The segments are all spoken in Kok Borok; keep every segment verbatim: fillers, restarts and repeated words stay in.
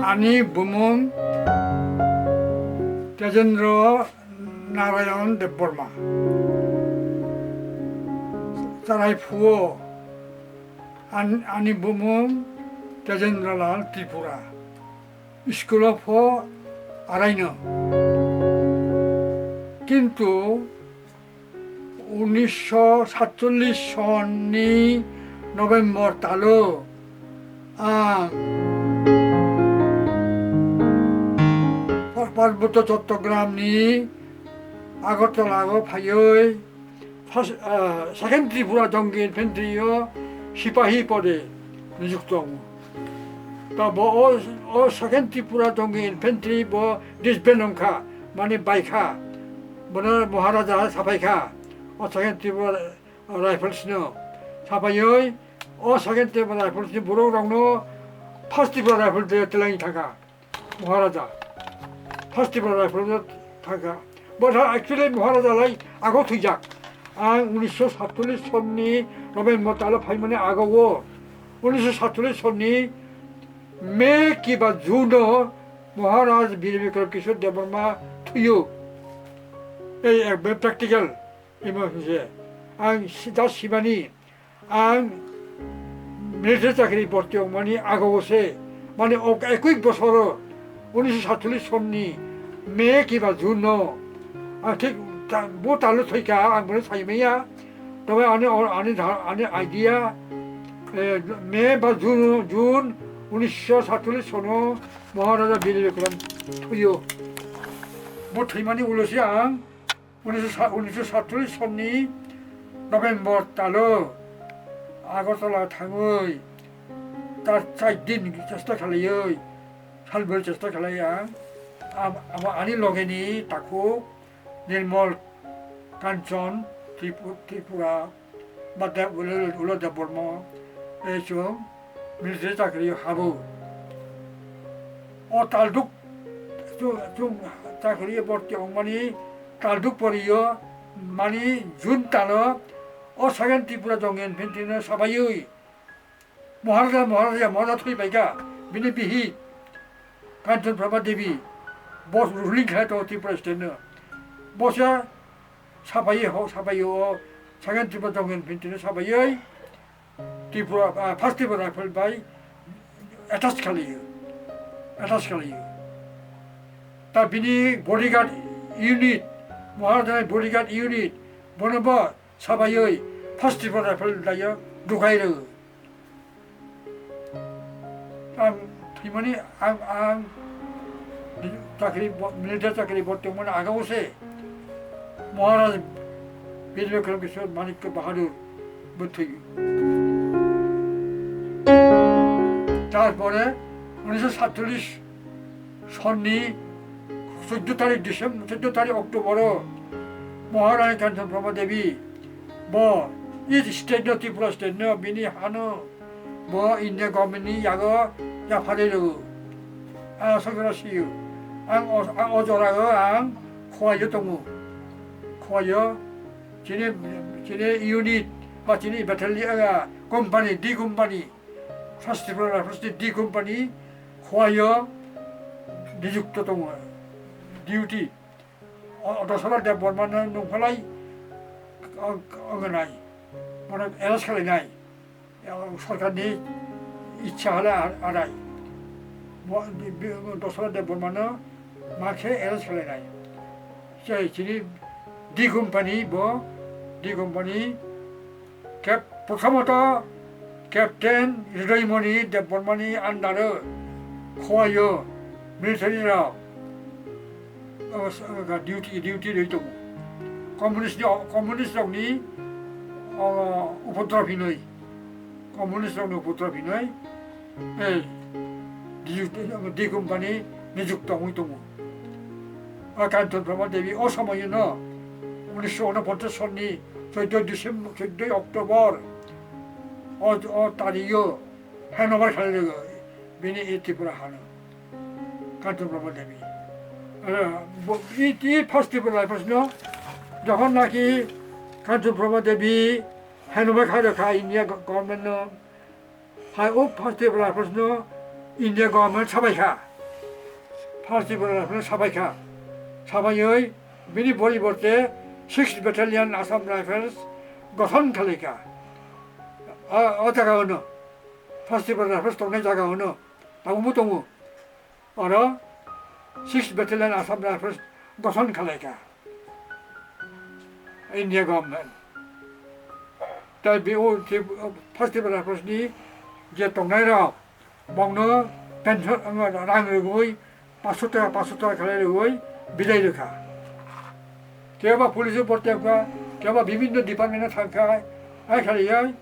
Ani bumung Tejendra Narayan Debbarma. Charai phuo an-, ani bumung Tejendra Lal Tripura. School o pho araino. Kintu unisho satchollish sonni November talo ang Pa-, Parbotto Chottogramni Agartala o phaiwi first, ah, second Tripura Jongin Infantry o sipahi pode niyukto wngo. Ta bo o, o second Tripura Jongin Infantry bo disband wngkha, mane baikha. Bono Maharaja sapaikha. O second Tripura Rifles no sapaiwi, o second Tripura Rifles ni borok rokno first Tripura Rifles de twlangwi thangkha Maharaja. First Tripura Rifles no thangkha. Bo tha actually Maharaja lai ago thwijak. Ang unisho satchollish sonni November talo phaimani ago o. Unisho satchollish sonni May kiba June o Maharaj Bir Bikram Kishore Debbarma thwiyo. Ei, eh, practical. Imo hwnse, ang si-, da simani, ang military chakri borti wngmani ago se, mane ok ekui bosoro, unisho satchollish sonni May kiba June no, ang thik ta-, bo talo thoika, ang bono sai maya, tobe ani or-, ani dha-, ani idea, eh, May ba June, June unisho satchollish sono Maharaja Bir Bikram thwiyo. Bo thwimani ulo se ang Unisho sa-, unisho satchollish sonni November talo Agartala thangwi ta char din chesta khlaiwi, salbwrwi chesta khlai ang. Am-, amo ani logeni takhuk Nirmal Kanchon Tripu-, Tripura ba Deb-, ulo, ulo Debbarma, eh, chwng military chakri habo. O talduk chwng, chwng chakri borti wngmani talduk poriyo mani June talo o second Tripura Jongin Infantry no sabaiwi Maharaja, Maharaja, Maharaja thwi paikha bini bihik Kanchan Prabha Devi, bo ruling khlai tongo Tripura state no. Bo se sabai ho, sabai o, second Tripura Jongin Infantry no sabai oi, Tripura, ah, first Tripura Rifle bai attach khlai o, attach khlai o. Ta bini bodyguard unit, Maharajani bodyguard unit, bono bo sabai oi, first Tripura Rifle lai o, dukai rw. Ang thwimani ang, ang chakri bo-, military chakri borti wngmani aga o se Maharaj Bir Bikram Kishore Manikya Bahadur bo thwi. Tarpore unisho satchollish sonni chuddo tarik December, chuddo tarik October o Maharani Kanchan Prabha Devi bo East state no, Tripura state no, bini hano bo India government ni yago yapharwi rw. Ang aswk jora sio. Ang o, ang o jora o ang Khowai o tongo. Khowai o chini, chini unit ba chini battalion, ah, company, D company, first Tripura, first D company Khowai o niyukto tongo. Duty. O, Dosala Debbarma no nungphalai, o, o, wngnai. Bono arrest khlainai. O, sorkarni ichha hale ar-, arai. Bo, bi-, bi-, Dosala Debbarma no ma khe arrest khlainai. Chai chini D company bo, D company Kep-, prothomoto Captain Hridoymoni Debbarmani under o Khowai o military rok, o, o, duty, duty rwi tongo. Communist ni, communist rokni, o, upodrob hinwi, communist rokni upodrob hinwi, eh, D company nijukto wngwi tongo. O Kanchan Prabha Devi o somoyno unisho unoponchas sonni choiddoi December, choiddoi October o, o tarigo handover khlai rwgo bini e Tripura hano Kanchan Prabha Devi. Aro bo, i, i first Tripura Rifles no jokhon naki Kanchan Prabha Devi handover khlai rwkha India go-, government no, hai o first Tripura Rifles no India government sabai kha. First Tripura Rifles sabai kha. Sabaiwi bini poriborte Sixth Battalion Assam Rifles gothon khlai kha. O, o jaga ono. First Tripura Rifles tongnai jaga ono. Tabukbo tongo. Oro Sixth Battalion Assam Rifles gothon khlai kha. India government. Tai bi o Tri-, First Tripura Rifles ni je tongnai rok, bongno pension, rang rwgwi, paanch sho taka, paanch sho taka khlai rwgwi bidai rwkha. Kebo police o borti wngkha, kebo bibinno department o thangkha, ai khlaiwi,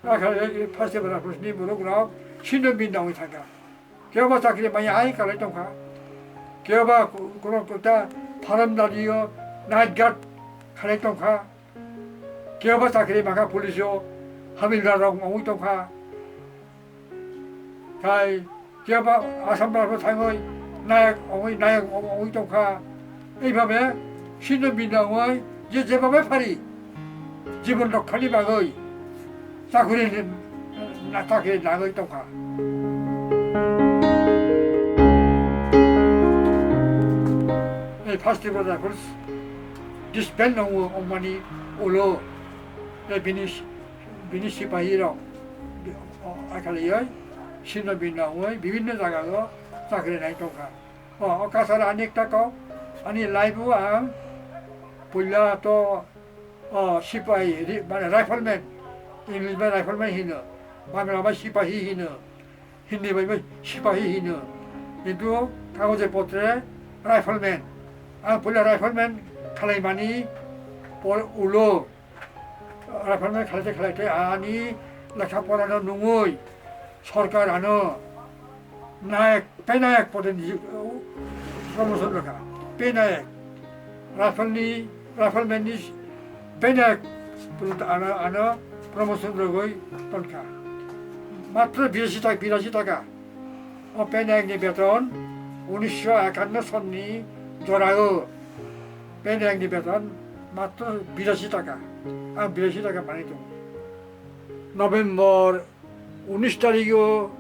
ai khlaiwi First Tripura Rifles ni borok rok sino binda wngwi thangkha. Kebo chakri maya ai khlai tongkha, kebo ku-, kuno kuta farm dario night guard khlai tongkha. Kebo chakri maka police o habildar rok wngwi tongkha. Khai kebo Assam rok thangwi nayak wngwi, nayak wngwi tongkha. Eibabe sino binda wngwi je jeba bai phari jibon rokkhani bagwi chakri na, chakri nangwi tongkha. Ei First Tripura Rifles disband wngwi wngmani ulo, tei bini, bini sipahi rok, o, akhalioi, sino bino wngwi bibinno jaga o chakri nai tongkha. O, o kasar ani ekta kok, ani life o ang puila to, o, sipahi, ri-, mane rifleman, English bai rifleman hino, Bangla bai sipahi hino. Hindi bai bai sipahi hino, kintu kagoje potre rifleman. Ang puila rifleman khlaimani por ulo, rifleman khlaite khlaite ani lekha porano nungwi sorkar ano nayak, pay nayak pore ni promotion rwkha, pay nayak. Rifle ni, rifleman ni pay nayak ano, ano promotion rwgwi tongkha. Matro birashi taka, birashi taka. O pay nayak ni beton unisho ekanno sonni jorao. Pay nayak ni beton matro birashi taka. Ang birashi taka manwi tongo. November unis tarikh o,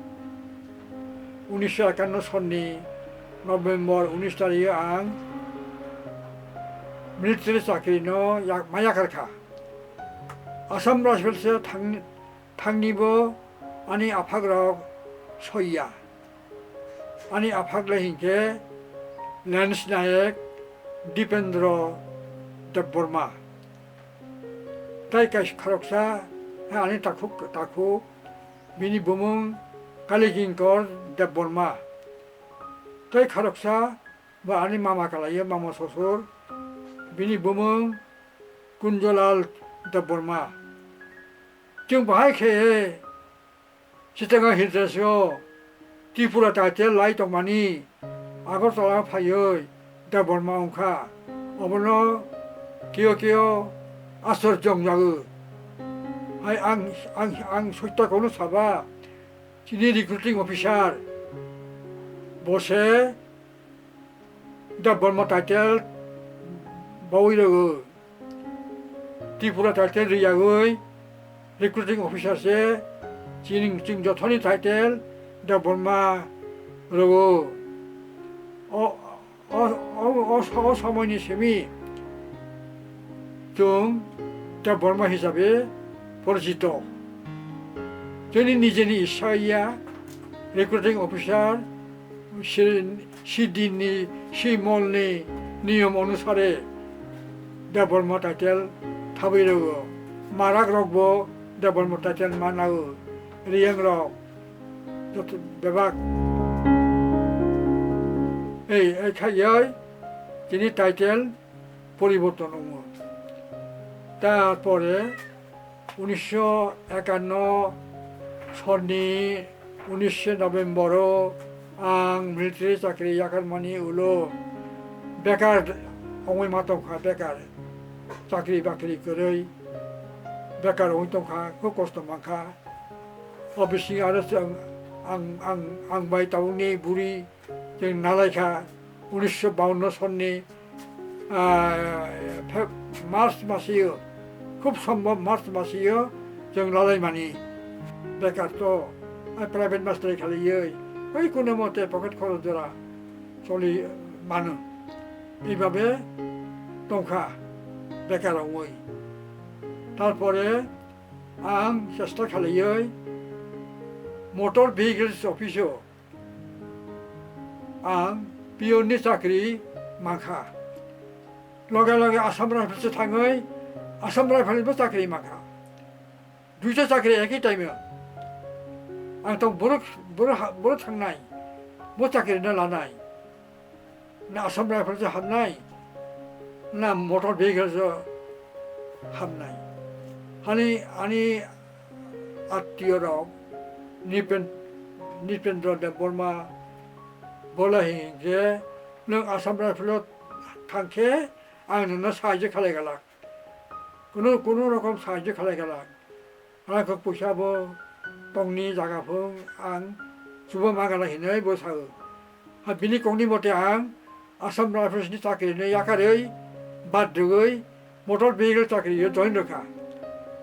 unisho ekanno sonni November unis tarikh o ang military chakri no yak-, ma yakarkha. Assam Rifles o thangni, thangnibo ani aphak rok soiya. Ani aphak le hinkhe Lance Nayak, Dipendra Debbarma. Tai kais-, khoroksa, ha, ani takhuk, takhuk, bini bumung Kalikinkor Debbarma. Tai khoroksa, ba ani mama kalaio, mama sosor, bini bumung Kunjalal Debbarma. Chwng bahai khe, Chittagong Hill Tracts o Tripura title lai tongmani Agartala phaiwi Debbarma wngkha. Obono keo keo asorjo wngjago. Hai ang, ang, ang soitya kono saba, chini recruiting officer bo se Debbarma title bawi rwgo. Tripura title riyagwi recruiting officer se chini, chwng jothoni title Debbarma rwgo. O, o, o, o, o somoini simi chwng Debbarma hisabe porichito. Chini nijeni issa ya recruiting officer, si-, sidinni, simolni niyom onusare Debbarma title thabwi rwgo. Marak rokbo Debbarma title ma nago. Riyang rok joto bebak. Ei, ei khaiyoi chini title poriborton wngo. Tarpore unisho ekanno sonni unishe November o ang military chakri yakarmani ulo bekar wngwi ma tongkha, bekar, chakri bakri kwrwi bekar wngwi tongkha, khub kosto mankha. O bisingo aro chwng ang, ang, ang bai tabukni buri chwng nalaikha, unisho bawanno sonni, ah, Feb-, March masio, khub sombhob March masio chwng lalaimani. Bekar to, ah, private master khalaiwi, oi kuno mote pocket khorok jora choli mano. Eibabe tongkha bekar wngwi. Tarpore ang chesta khalaiwi Motor Vehicles Office o ang peon ni chakri mankha. Loge loge Assam Rifles thangwi Assam Rifles bo chakri mankha. Duita chakri ekhi time o. Ang tong borok, borok ha-, borok thangnai. Bo chakri no lanai. Na Assam Rifles o hamnai. Na Motor Vehicles o hamnai. Hani, ani attiyo rok Nipen-, Nipendra Debbarma bola hinkhe nwng Assam Rifles o thangkhe ang nwngno sahajyo khalai galak. Kunu, kunu rokom sahajyo khalai galak. Rang kok puisa bo tongni jaga phung ang chuba ma galak hinwi bo sao. Ha bini kokni mote ang Assam Rifles ni chakri no yakarwi bad rwgwi Motor Vehicle chakri o join rwkha.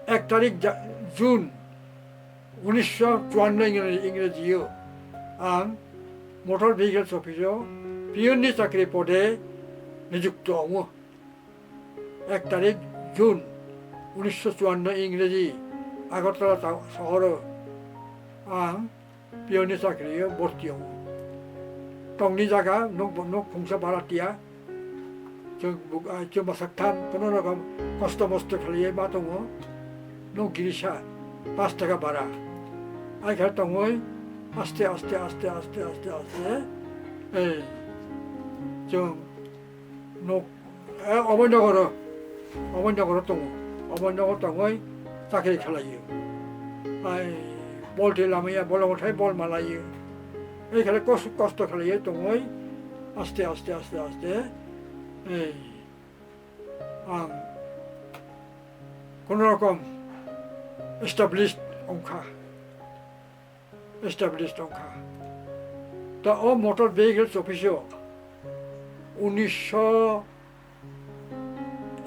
Ek tarik ja-, June unisho chuanno Ingre-, Ingreji o ang Motor Vehicles Office o peon ni chakri pode nijukto wngo. Ek tarik June unisho chuanno Ingreji Agartala ta-, sohoro ang peon ni chakri o borti wngo. Tongni jaga nok, nok khungsa bara tiya. Chwng buk-, ah, chwng bwsak tham kono rokom kosto mosto khlaiwi ma tongo. Nok girisa pash taka bara. Ai khe tongwi aste, aste, aste, ei, chwng nok, eh, Abhainagaro, Abhainagaro tongo. Abhainagar tongwi chakri khlaiwi. Ai, bol twi lamaya, bolongo thai bol malaio. Ei khe kos-, kosto khlaiwi tongwi aste, aste, aste, aste, ei, ang kono rokom established wngkha. Established wngkha. Ta o Motor Vehicles Office o unisho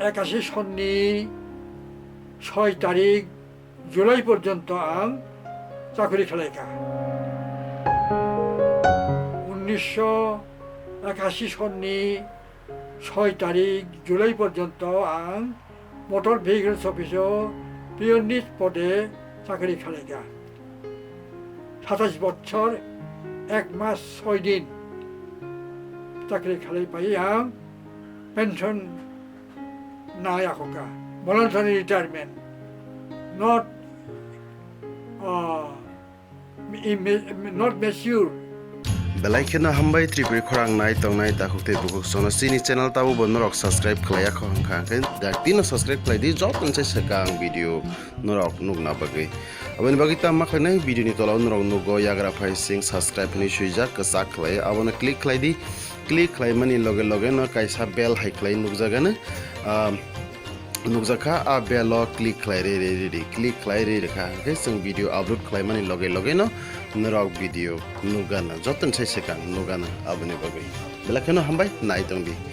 ekashi sonni soi tarik July porjonto ang chakri khlaikha. Unisho ekashi sonni soi tarik July porjonto ang Motor Vehicles Office o peon ni pode chakri khlaikha. Satais bochor ek mas soi din chakri khlai pai ang pension na yakhoka, voluntary retirement, not, uh, im-, not mature. Belai kheno hambai Tripuri khorang nai tongnai takhuk tei bukhuk sono chini channel tabo bo norok subscribe khlai yakho hwnkha hwnkhe dak tino subscribe khlai di joto se swkang video norok nukna bagwi. Aboni bagwi tamo khlainai video ni tola o norok nugo yagra phai sing subscribe hinwi swijak kwchak khlai abono click khlai di. Click khlaimani loge loge no kaisa bell hai khlai nukjagano. Ah, nukjakha, a bell o click khlai ri ri ri ri, click khlai ri rikha, hwnkhe chwng video upload khlaimani loge loge no norok video nukgana, joto ni sai swkang nukgana aboni bagwi. Belai kheno hambai, nai tongdi.